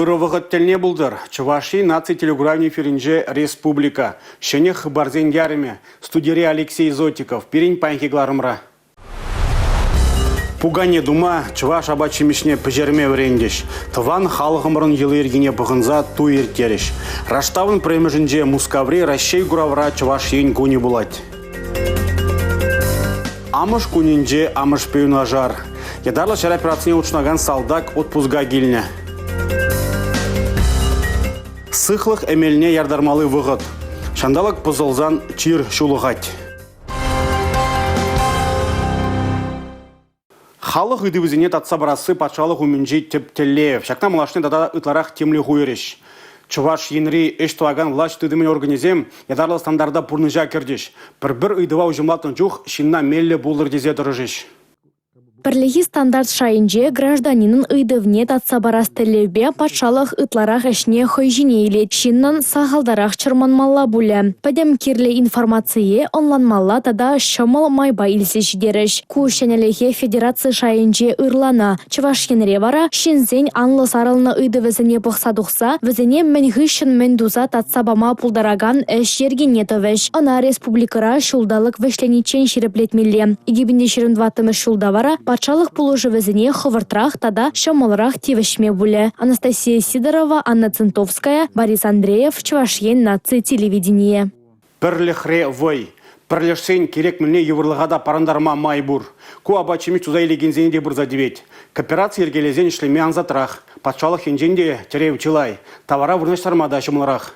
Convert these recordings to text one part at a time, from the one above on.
Ырӑ вӑхӑт тӗлне пултӑр. Чӑваш Ен наци телекуравӗн эфирӗнче «Республика. Ҫӗнӗ хыпарсен ярӑмӗ». Студире Алексей Зотиков. Пирӗн паянхи кӑларӑмра. Пукане тума, чӑваш апат-ҫимӗҫне пӗҫерме вӗрентӗҫ. Тӑван халӑхӑмӑрӑн йӑли-йӗркине пӑхӑнса туй ирттерӗҫ. Раштавӑн пӗрремӗшӗнче Мускаври Раҫҫей куравра Чӑваш Ен кунӗ пулать. Амӑш кунӗнче амӑшпе юнашар. Ятарлӑ ҫар операцине хутшӑнакан салтак отпуска килнӗ. Сыхлӑх эмелне яртармалли вӑхӑт. Ҫанталӑк пӑсӑлсан чир ҫулӑхать. Халӑх ыйтӑвӗсене татса парасси патшалӑх умӗнчи тӗп тӗллев. Ҫакна малашне тата ытларах тимлӗх уйӑрӗҫ. Чӑваш Енри ӗҫ тӑвакан влаҫ тытӑмӗн органӗсем ятарлӑ стандарта пурнӑҫа кӗртӗҫ. Пӗр-пӗр ыйтӑва уҫӑмлатнӑ чух ҫынна меллӗ пултӑр тесе тӑрӑшӗҫ. Пӗрлехи стандарт шайӗнче гражданинӑн ыйтӑвне татса парас тӗллевпе патшалӑх ытларах ӗҫне хӑй ҫине илет, ҫыннӑн сахалтарах чӑрманмалла пулӗ. Пӗтӗм кирлӗ информацие ӑнланмалла тата ҫӑмӑл майпа илсе ҫитерӗҫ. Ку ҫӗнӗлӗхе федераци шайӗнче ырланӑ. Чӑваш Енре вара ҫынсен анлӑ сарӑлнӑ ыйтӑвӗсене пӑхса тухса вӗсене мӗн хыҫҫӑн мӗн туса татса пама пултаракан ӗҫ йӗркине тӑвӗҫ. Ӑна республикӑра ҫулталӑк вӗҫлениччен ҫирӗплетмелле. 2024 ҫулта вара патшалӑх пулӑшӑвӗсене хӑвӑртрах тата ҫӑмӑлрах тивӗҫме пулӗ. Анастасия Сидорова, Анна Центовская, Борис Андреев, Чӑваш Ен наци телевиденийӗ. Пӗрлӗхре вӑй. Пӗрлешсен кирек мӗнле йывӑрлӑха та парӑнтарма май пур. Ку апат-ҫимӗҫ туса илекенсене те пырса тивет. Коопераци йӗркелесен ӗҫлеме ансатрах. Патшалӑх енчен те тӗрев чылай. Тавара вырнаҫтарма та ҫӑмӑлрах.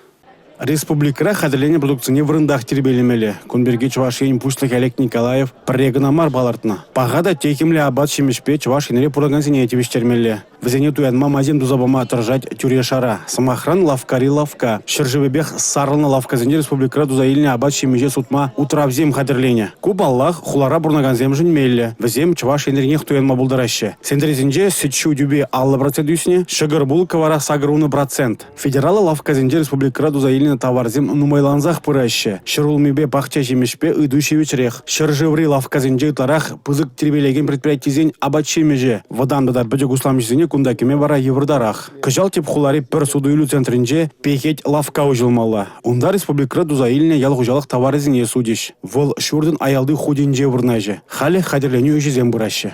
Республикӑра хатӗрленӗ продукцине вырӑнтах тирпейлемелле. Кун пирки Чӑваш Ен Пуҫлӑхӗ Олег Николаев пӗрре кӑна мар палӑртнӑ. Паха та техӗмлӗ апат-ҫимӗҫпе Чӑваш Енре пурӑнакансене тивӗҫтермелле. Вӗсене туянма майсем туса пама тӑрӑшать тӳре-шара. Сӑмахран, лавккари лавкка. Ҫӗршывӗпех сарӑлнӑ лавккасенче республикӑра туса илнӗ апат-ҫимӗҫе сутма утравсем хатӗрленӗ. Ку, паллах, хулара пурӑнакансемшӗн меллӗ. Вӗсем Чӑваш Енренех туянма пултараҫҫӗ. Сентресенче сӗт-ҫу тӳпи 50 процент ӳснӗ, ҫӑкӑр-булка вара 80 процент. Федераллӑ лавккасенче республикӑра туса илнӗ таварсем нумайлансах пыраҫҫӗ. Ҫӗрулмипе пахча-ҫимӗҫпе ыйту ҫивӗчрех. Ҫӗршыври лавккасенче ытларах пысӑк тирпейлекен предприятисен апат-ҫимӗҫӗ. Вӑтам тата пӗчӗк усламҫӑсене кунта кӗме вара йывӑртарах. Кӑҫал тӗп хулари пӗр суту-илӳ центрӗнче «Пехет» лавкка уҫӑлмалла. Унта республикӑра туса илнӗ ял хуҫалӑх таварӗсене сутӗҫ. Вӑл ҫуртӑн аялти хутӗнче вырнаҫӗ. Халӗ хатӗрленӳ ӗҫӗсем пыраҫҫӗ.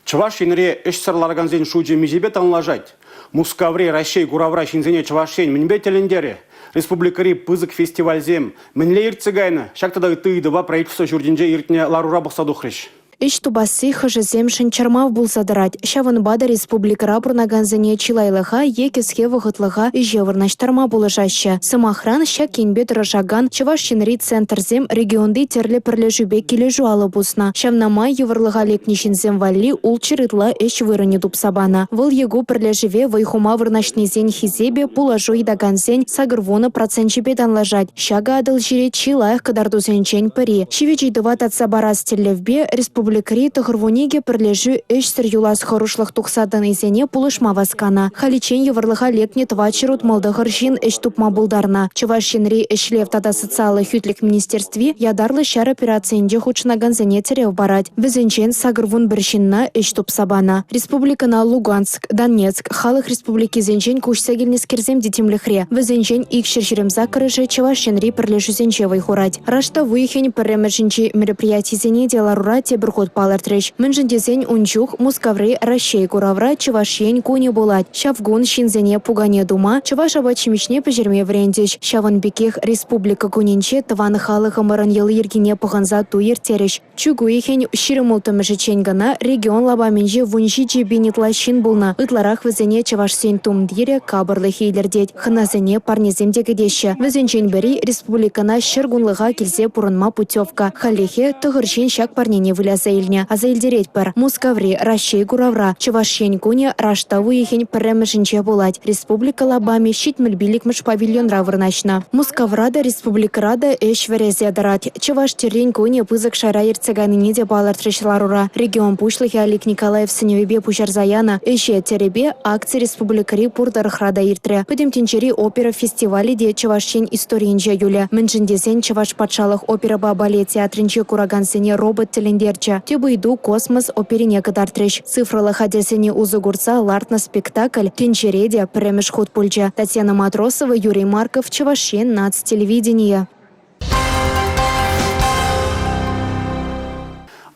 Чӑваш Енре ӗҫсӗр ларакансен шучӗ миҫепе танлашать? Мускаври Раҫҫей куравра ҫынсене Чӑваш Ен мӗнпе тӗлӗнтерӗ? Республикӑри пысӑк фестивальсем мӗнле иртсе кайнӑ? Ҫак тата ытти ыйтӑва правительство ҫуртӗнче иртнӗ ларура пӑхса тухрӗҫ. Ӗҫ тупасси хӑшӗсемшӗн чӑрмав пулса тӑрать. Ҫавӑнпа та республикӑра пурӑнакансене чылайлӑха е кӗске вӑхӑтлӑха ӗҫе вырнаҫтарма пулӑшаҫҫӗ. Сӑмахран, ҫак енпе тӑрӑшакан Чӑваш Енри центрсем регионти тӗрлӗ пӗрлешӳпе килӗшӳ алӑ пуснӑ. Ҫавна май йывӑрлӑха лекнӗ ҫынсем валли ултҫӗр ытла ӗҫ вырӑнӗ тупса панӑ. Вӑл е ку пӗрлешӗве вӑй хума вырнаҫнисен хисепӗ пулӑшу ыйтакансен 80 проценчӗпе танлашать. Ҫакӑ Атӑлҫире чи лайӑх кӑтартусенчен пӗри. Ҫивӗч ыйтӑва татса парас тӗллевпе республикӑри 92 пӗрлешӳ ӗҫсӗр юлас хӑрушлӑх тухса тӑнисене пулӑшма васканӑ. Халиччен йывӑрлӑха лекнӗ 469 ҫын ӗҫ тупма пултарнӑ. Чӑваш Енри Ӗҫлев тата социаллӑ хӳтлӗх министерстви ятарлӑ ҫар операцийӗнче хутшӑнакансене тӗрев парать. Вӗсенчен 81 ҫынна ӗҫ тупса панӑ. Республикӑна Луганск, Донецк халӑх республикисенчен куҫса килнӗскерсем те тимлӗхре. Вӗсенчен 228-шӗ Чӑваш Енри пӗрлешӳсенче вӑй хурать. Раштав уйӑхӗн пӗрремӗшӗнчи мероприятисене те ларура тепӗр хут палӑртрӗҫ. Мӗншӗн тесен ун чух Мускаври Раҫҫей куравра Чӑваш Ен кунӗ пулать. Ҫав кун ҫынсене пукане тума, чӑваш апат-ҫимӗҫне пӗҫерме вӗрентӗҫ. Ҫавӑн пекех Республика кунӗнче тӑван халӑхӑмӑрӑн йӑли-йӗркине пӑхӑнса туй ирттерӗҫ. Чӳк уйӑхӗн 26-мӗшӗччен кӑна регион лапамӗнче 17 пин ытла ҫын пулнӑ. Ытларах вӗсене чӑвашсен тумтирӗ, капӑрлӑхӗ илӗртет. Хӑнасене парнесем те кӗтеҫҫӗ. Вӗсенчен пӗри республикӑна ҫӗр кунлӑха килсе пурӑнма путевка. Хальлӗхе тӑхӑр ҫын ҫак парнене выляса илнӗ. Аса илтеретпӗр, Мускаври Раҫҫей куравра Чӑваш Ен кунӗ раштав уйӑхӗн пӗрремӗшӗнче пулать. Республика лапамӗ 75-мӗш павильонра вырнаҫнӑ. Мускавра та, республикӑра та ӗҫ вӗресе тӑрать. Чӑваш тӗррин кунӗ пысӑк шайра иртсе кайнине те палӑртрӗҫ ларура. Регион Пуҫлӑхӗ Олег Николаев сӗнӗвӗпе пуҫарса янӑ ӗҫе тӗрӗпе акци республикӑри пур тӑрӑхра та иртрӗ. Пӗтӗм тӗнчери опера фестивалӗ те Чӑваш Ен историйӗнче юлӗ. Мӗншӗн тесен Чӑваш патшалӑх оперӑпа балет театрӗнче куракансене робот тӗлӗнтерчӗ. пулчӗ. Тӗп ыйту космос оперине кӑтартрӗҫ. Цифрӑллӑ хатӗрсене усӑ курса лартнӑ спектакль тӗнчере те пӗрремӗш хут пулчӗ. Татьяна Матросова, Юрий Марков, Чӑваш Ен наци телевиденийӗ.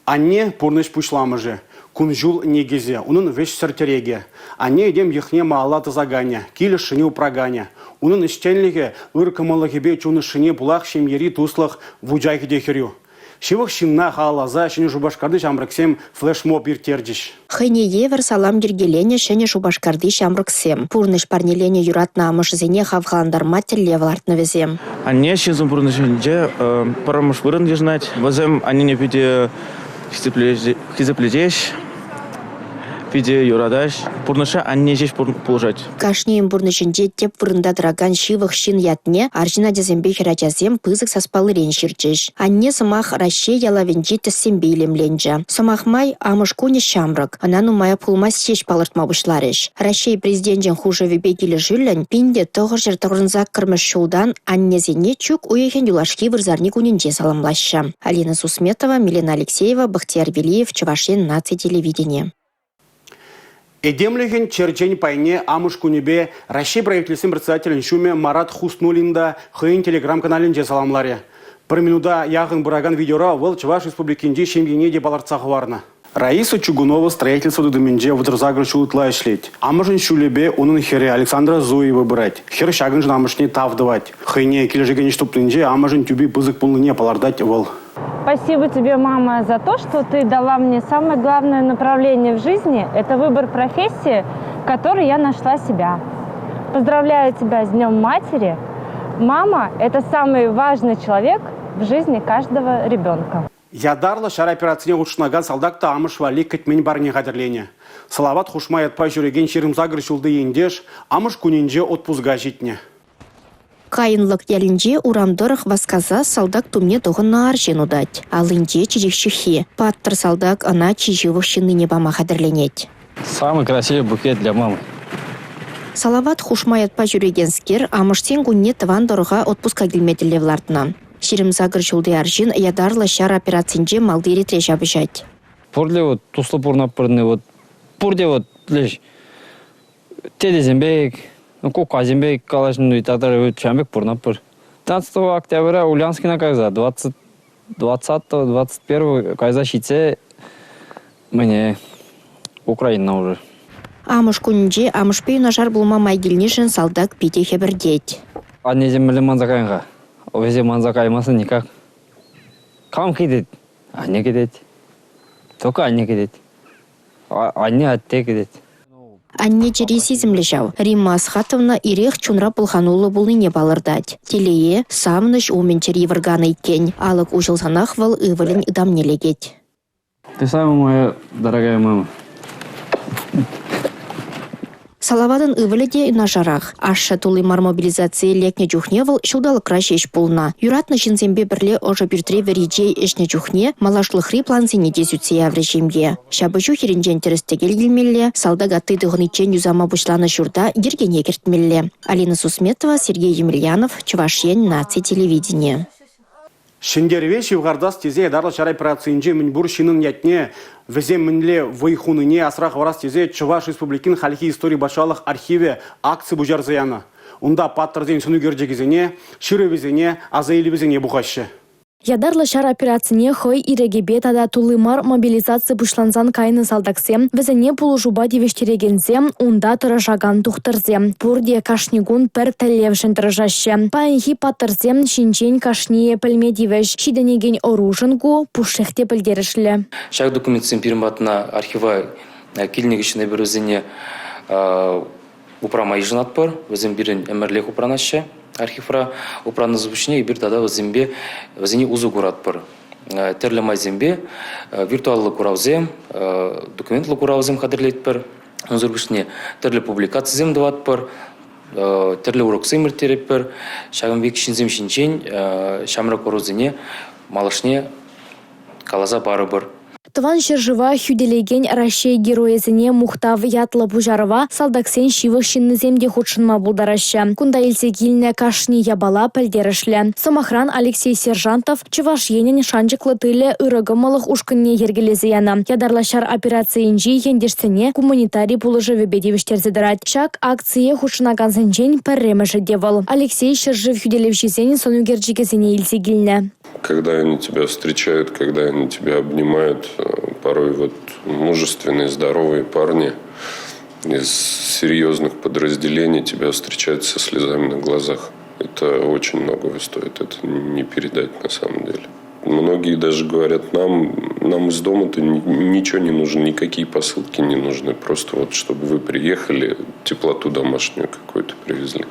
Анне – пурнӑҫ пуҫламӑшӗ, кун-ҫул никӗсӗ, унӑн вӗҫсӗр тӗрекӗ. Анне этем йӑхне малалла тӑсаканӗ, кил ӑшшине упраканӗ. Унӑн ӗҫченлӗхӗ, ыр кӑмӑллӑхӗпе чун ӑшшине пулах ҫемьери туслӑх вучахӗ те хӗрӳ. Ҫывӑх ҫынна халалласа Ҫӗнӗ Шупашкарти ҫамрӑксем флешмоб ирттерчӗҫ. Хӑйне евӗр салам йӗркеленӗ Ҫӗнӗ Шупашкарти ҫамрӑксем. Пурнӑҫ парнеленӗ юратнӑ амӑшӗсене хавхалантарма тӗллев лартнӑ вӗсем. Анне ҫынсен пурнӑҫӗнче пӗрремӗш вырӑн йышӑнать. Вӗсем аннене питӗ хисеплетеҫ, питӗ юратаҫ. Пурнӑҫра анне ҫеҫ пулӑшать. Кашнийӗн пурнӑҫӗнче тӗп вырӑнта тӑракан ҫывӑх ҫын ятне арҫын ачасемпе хӗрачасем пысӑк саспаллирен ҫырчӗҫ. Анне сӑмах Раҫҫей ялавӗнчи тӗссемпе илемленчӗ. Сӑмах май, амӑш кунӗ ҫамрӑк, ӑна нумая пулмасть ҫеҫ палӑртма пуҫларӗҫ. Раҫҫей Президенчӗн хушӑвӗпе килӗшӳллӗн 1998-мӗш ҫултан аннесене чӳк уйӑхӗн юлашки вырсарни кунӗнче саламлаҫҫӗ. Алина Сусметова, Милена Алексеева, Бахтияр Велиев, Чӑваш Ен наци телевиденийӗ. Этемлӗхӗн черчен пайне амӑш кунӗпе Раҫҫей Правительствин председателӗн ҫумӗ Марат Хуснуллин та хӑйӗн телеграм-каналӗнче саламларӗ. Пӗр минута яхӑн пыракан видеора вӑл Чӑваш Республикинчи ҫемьене те палӑртса хӑварнӑ. Раиса Чугунова строительство тытӑмӗнче 38 ҫул ытла ӗҫлет. Амӑшӗн ҫулӗпе унӑн хӗрӗ Александра Зуева пырать. Хӗр ҫакӑншӑн амӑшне тав тӑвать. Хӑйне килӗшекен ӗҫ тупнинче амӑшӗн тӳпи пысӑк пулнине палӑртать вӑл. Спасибо тебе, мама, за то, что ты дала мне самое главное направление в жизни – это выбор профессии, в которой я нашла себя. Поздравляю тебя с Днем Матери. Мама – это самый важный человек в жизни каждого ребенка. Ятарлӑ ҫар операцине хутшӑнакан салтак та амӑш валли кӗтмен парне хатӗрленӗ. Салават хушма ятпа ҫӳрекен 28 ҫулти ентеш амӑш кунӗнче отпуска ҫитнӗ. Кайнлӑк ялӗнче урам тӑрӑх васкаса салтак тумне тӑхӑннӑ арҫын утать. Аллинче чечек ҫыххи. Паттӑр салтак ӑна чи ҫывӑх ҫыннине пама хатӗрленет. Самый красивый букет для мамы. Салават хушма ятпа ҫӳрекенскер амӑшсен кунне тӑван тӑрӑха отпуска килме тӗллев лартнӑ. 28 ҫулти арҫын ятарлӑ ҫар операцинче малти ретре ҫапӑҫать. Пурте вот туслӑ пурӑнатпӑр, вот пурте вот леш Тетесем пек, куккасем пек калаҫнӑ тата ҫавӑн пек пурӑнатпӑр. 15 октября Ульяновскина кайса 20 20-21 кайса ҫитсе мӗне Украина уже. Амӑш кунӗнче амӑшпе юнашар пулма май килнишӗн салтак питӗ хӗпӗртет. Аннесем мӗнле манса кайнӑ-ха? Вӗсем манса каймасан никак. Кам кӗтет? Анне кӗтет. Только анне кӗтет. Анне атте кӗтет. Анне чӗри сисӗмлӗ ҫав. Римма Асхатовна ирех чунра пӑлхануллӑ пулнине палӑртать. Телее, савӑнӑҫ умӗн чӗри вӑрканӑ иккен. Алӑк уҫӑлсанах вӑл ывӑлӗн ытамне лекет. Ты самая моя дорогая мама. Салаватӑн ывӑлӗ те юнашарах. Ашшӗ тулли мар мобилизацие лекнӗ чухне вӑл ҫулталӑкра ҫеҫ пулнӑ. Юратнӑ ҫынсемпе пӗрле ӑшӑ пӳртре вӗри чей ӗҫнӗ чухне малашлӑхри плансене те сӳтсе яврӗ ҫемье. Ҫапӑҫу хирӗнчен тӗрӗс-тӗкел килмелле, салтак атти тӑхӑниччен юсама пуҫланӑ ҫурта йӗркене кӗртмелле. Алина Сусметова, Сергей Емельянов, Чӑваш Ен наци телевиденийӗ. Ҫӗнтерӗве ҫывхартас тесе ятарлӑ ҫар операцийӗнче мӗн пур ҫыннӑн ятне, вӗсем мӗнле вӑй хунине асра хӑварас тесе Чӑваш Республикин хальхи истори патшалӑх архивӗ акци пуҫарса янӑ. Унта паттӑрсен сӑнӳкерчӗкӗсене, ҫырӑвӗсене, аса илӗвӗсене пухаҫҫӗ. Ятарлӑ ҫар операцине хӑй ирӗкӗпе тата тулли мар мобилизаци пуҫлансан кайнӑ салтаксем, вӗсене пулӑшупа тивӗҫтерекенсем, унта тӑрӑшакан тухтӑрсем пурте кашни кун пӗр тӗллевшӗн тӑрӑшаҫҫӗ. Паянхи паттӑрсем ҫинчен кашнийӗ пӗлме тивӗҫ. Ҫитӗнекен ӑрушӑн ку пушшех те пӗлтерӗшлӗ. Ҫак документсем пирӗн патна архива килнӗ хыҫҫӑн эпир вӗсене упрама йышӑнатпӑр. Вӗсем пирӗн ӗмӗрлех упранаҫҫӗ архивра. Упраннӑ пуҫне эпир тата вӗсемпе вӗсене усӑ куратпӑр. Тӗрлӗ майсемпе виртуаллӑ куравсем, документлӑ куравсем хатӗрлетпӗр. Унсӑр пуҫне тӗрлӗ публикацисем тӑватпӑр, тӗрлӗ уроксем ирттеретпӗр. Ҫакӑн пек ҫынсем ҫинчен ҫамрӑк ӑрусене малашне каласа парӑпӑр. Тӑван ҫӗршыва хӳтӗлекен Раҫҫей Геройӗсене мухтав ятлӑ пуҫарӑва салтаксен ҫывӑх ҫыннисем те хутшӑнма пултараҫҫӗ. Кунта илсе килнӗ кашни япала пӗлтерӗшлӗ. Сӑмахран, Алексей Сержантов Чӑваш Енӗн шанчӑклӑ тылӗ ырӑ кӑмӑллӑх ушкӑнне йӗркелесе янӑ. Ятарлӑ ҫар операцийӗнчи ентешсене гуманитари пулӑшӑвӗпе тивӗҫтерсе тӑрать. Ҫак акцие хутшӑнакансенчен пӗрремӗшӗ те вӑл. Алексей ҫӗршыв хӳтӗлевҫисен сӑн ӳкерчӗкӗсене илсе килнӗ. Когда они тебя встречают, когда они тебя обнимают, порой вот мужественные, здоровые парни из серьезных подразделений тебя встречают со слезами на глазах. Это очень многого стоит, это не передать на самом деле. Многие даже говорят, нам, нам из дома-то ничего не нужно, никакие посылки не нужны. Просто вот, чтобы вы приехали, теплоту домашнюю какую-то привезли.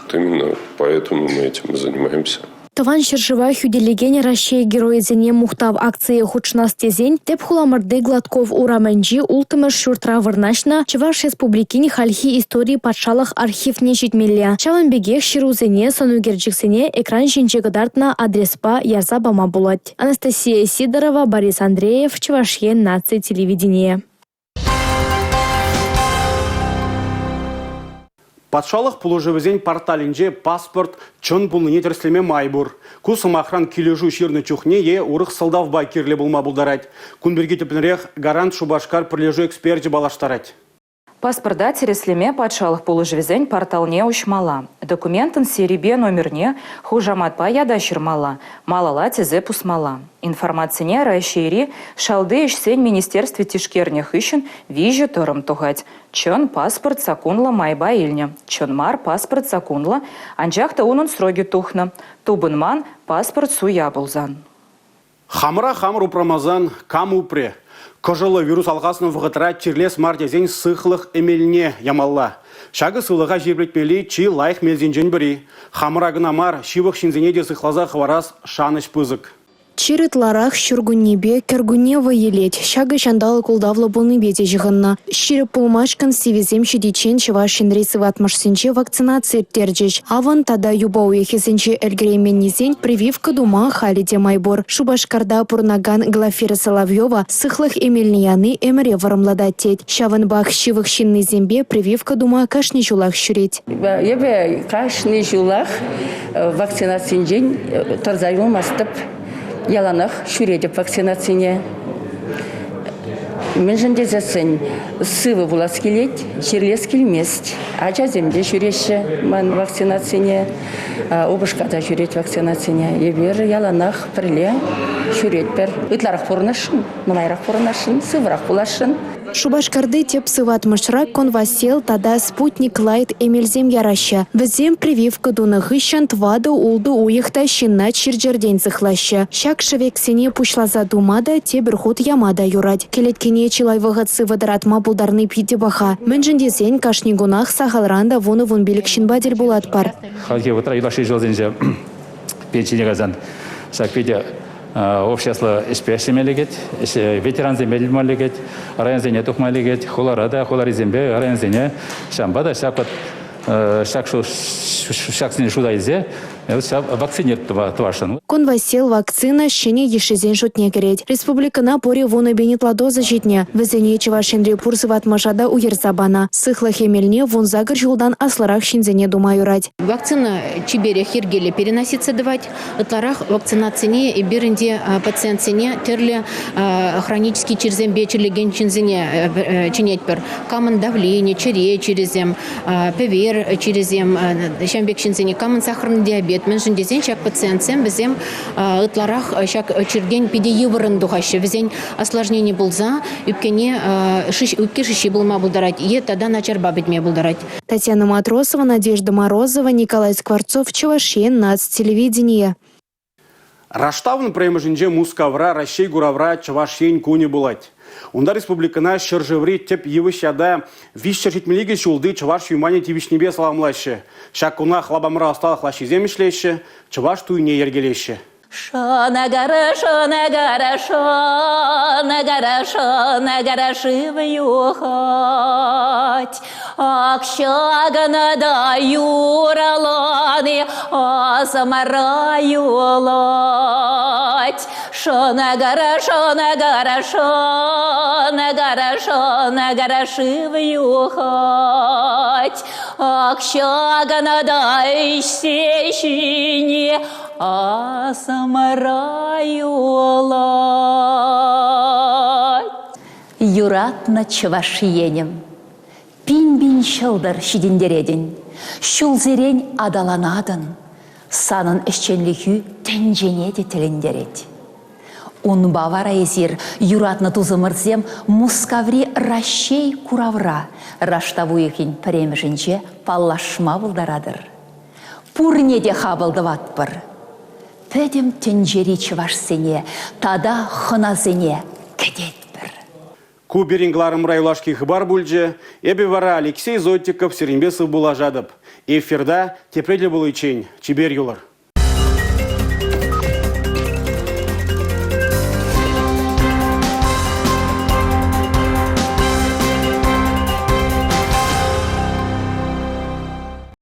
Вот именно поэтому мы этим и занимаемся. Тӑван ҫӗршыва хӳтӗлекен Раҫҫей Геройӗсене мухтав акцие хутшӑнас тесен тӗп хуламӑрти Гладков урамӗнчи улттӑмӗш ҫуртра вырнаҫнӑ Чӑваш Республикин хальхи истори патшалӑх архивне ҫитмелле. Ҫавӑн пекех ҫырусене, сӑн ӳкерчӗксене экран ҫинче кӑтартнӑ адреспа ярса пама пулать. Анастасия Сидорова, Борис Андреев, Чӑваш Ен наци телевиденийӗ. Патшалӑх пулӑшӑвӗсен порталӗнче паспорт чӑн пулнине тӗрӗслеме май пур. Ку, сӑмахран, килӗшӳ ҫырнӑ чухне е урӑх сӑлтавпа кирлӗ пулма пултарать. Кун пирки тӗплӗнрех «Гарант Шупашкар» пӗрлешӳ эксперчӗ паллаштарать. Паспорта тӗрӗслеме патшалӑх пулӑшӑвӗсен порталне уҫмалла. Документӑн серипе номерне, хушаматпа ята ҫырмалла, малалла тесе пусмалла. Информацине Раҫҫейри Шалти ӗҫсен министерстви тишкернӗ хыҫҫӑн виҫӗ тӑрӑм тухать. Чӑн паспорт саккунлӑ майпа илнӗ, чӑн мар паспорт саккунлӑ, анчах та унӑн срокӗ тухнӑ, тупӑнман паспорт суя пулсан. Хамӑра хамӑр упрамасан кам упрӗ? Кӑшӑллӑ вирус алхаснӑ вӑхӑтра чирлес мар тесен сыхлӑх эмелне ямалла. Ҫакӑ сывлӑха ҫирӗплетмелли чи лайӑх мелсенчен пӗри. Хамӑра кӑна мар, ҫывӑх ҫынсене те сыхласа хӑварас шанӑҫ пысӑк. Чир ытларах ҫуркуннепе кӗркунне вӑй илет. Ҫакӑ ҫанталӑк ултавлӑ пулнипе те ҫыхӑннӑ. Ҫирӗп пулмашкӑн сивӗсем ҫитиччен Чӑваш Енри сыватмӑшсенче вакцинаци ирттерчӗҫ. Авӑн тата юпа уйӑхӗсенче ӗлкӗрейменнисен прививка тума халӗ те май пур. Шупашкарта пурӑнакан Глафира Соловьева сыхлӑх эмелне яни ӗмӗре вӑрӑмлатать тет. Ҫавӑнпах ҫывӑх ҫыннисемпе прививка тума кашни ҫулах ҫӳрет. Эпӗ кашни ҫулах вакцинацинчен тӑрса юлмастӑп. Яланах ҫӳретӗп вакцинацине. Мӗншӗн тесессӗн сывӑ пулас килет, чирлес килмест. Ачасем те ҫӳреҫҫӗ ман вакцинацине, упӑшка та ҫӳрет вакцинацине. Эпир яланах пӗрле ҫӳретпӗр. Ытларах пурӑнасшӑн, нумайрах пурӑнасшӑн, сывӑрах пуласшӑн. Шупашкарти тӗп сыватмӑшра «Конвасел» тата «Спутник Лайт» эмелсем яраҫҫӗ. Вӗсем прививка тунӑ хыҫҫӑн тӑватӑ-ултӑ уйӑх та ҫынна чир-чӗртен сыхлаҫҫӗ. Ҫак шӗвексене пуҫласа тума та, тепӗр хут яма та юрать. Кӗлеткене чылай вӑхӑт сывӑ тӑратма пултарни питӗ паха. Мӗншӗн тесен кашни кунах сахалран та вунӑ-вунпилӗк ҫынпа тӗл пулатпӑр. Хальхи вӑхӑтра юлашки ҫулсенче пенсине кайсан ҫак питӗ обществӑллӑ ӗҫпе ӗҫлеме лекет, ветерансемпе тӗл лекет, районсене тухма лекет, хулара та хуларисемпе районсене. Ҫавӑнпа та ҫак ҫак ҫаксене шута илсе ҫав вакцине тӑвасшӑн. Конвасел вакцина ҫӗнӗ йышшисен шутне кӗрет. Республикӑна пурӗ 10 000 ытла доза ҫитнӗ. Вӗсене Чӑваш Енри пур сыватмӑша та уйӑрса панӑ. Сыхлӑх эмелне 18 ҫултан аслӑрах ҫынсене тума юрать. Вакцина чиперех йӗркеллӗ переноситься тӑвать. Ытларах вакцинацине эпир ӗнтӗ пациентсене тӗрлӗ хронический чирсемпе чирлекен ҫынсене чӗнетпӗр. Камӑн давлени, чӗре чирӗсем, пӗвер чирӗсем, ҫавӑн пек ҫынсене, камӑн сахарный диабет. Мӗншӗн тесен ҫак пациентсем вӗсем ытларах ҫак чиртен питӗ йывӑррӑн тухаҫҫӗ. Вӗсен осложнени пулса ӳпкене ӳпке шыҫҫи пулма пултарать е тата начарпа пӗтме пултарать. Татьяна Матросова, Надежда Морозова, Николай Скворцов, Чӑваш Ен, наци телевиденийӗ. Раштавӑн пӗрремӗшӗнче Мускавра Раҫҫей куравра Чӑваш Ен кунӗ пулать. Унта республикӑна ҫӗршыври тӗп йывӑҫ ята 372 ҫулти чӑваш юманӗ тивӗҫнипе саламлаҫҫӗ. Ҫак кунах лапамра ӑсталӑх лаҫҫисем ӗҫлеҫҫӗ, чӑваш туйне йӗркелеҫҫӗ. Шӑнакара, шӑнакара, шӑнакара, шӑнакара шыв юхать. Ак ҫакӑна та юраланать. тӑни асӑмра юлать. Шӑнӑкӑр, шӑнӑкӑр, шӑнӑкӑр, шӑнӑкӑр шыв юхать. Ак ҫакна та ӗҫсе ҫини асӑмра юлать. Юратнӑ Чӑваш Енӗм, пин-пин ҫӑлтӑр ҫитӗнтеретӗн, ҫулсерен аталанатӑн, санӑн ӗҫченлӗхӳ тӗнчене те тӗлӗнтерет. Унпа вара эсир, юратнӑ тусӑмӑрсем, Мускаври Раҫҫей куравра раштав уйӑхӗн пӗрремӗшӗнче паллашма пултаратӑр. Пурне те хапӑл тӑватпӑр. Пӗтӗм тӗнчери чӑвашсене тата хӑнасене кӗтетпӗр. Ку пирӗн кӑларӑмра юлашки хыпар пулчӗ. Эпӗ вара Алексей Зотиков сирӗнпе сывпуллашатӑп. Эфирта тепре тӗл пуличчен чипер юлӑр.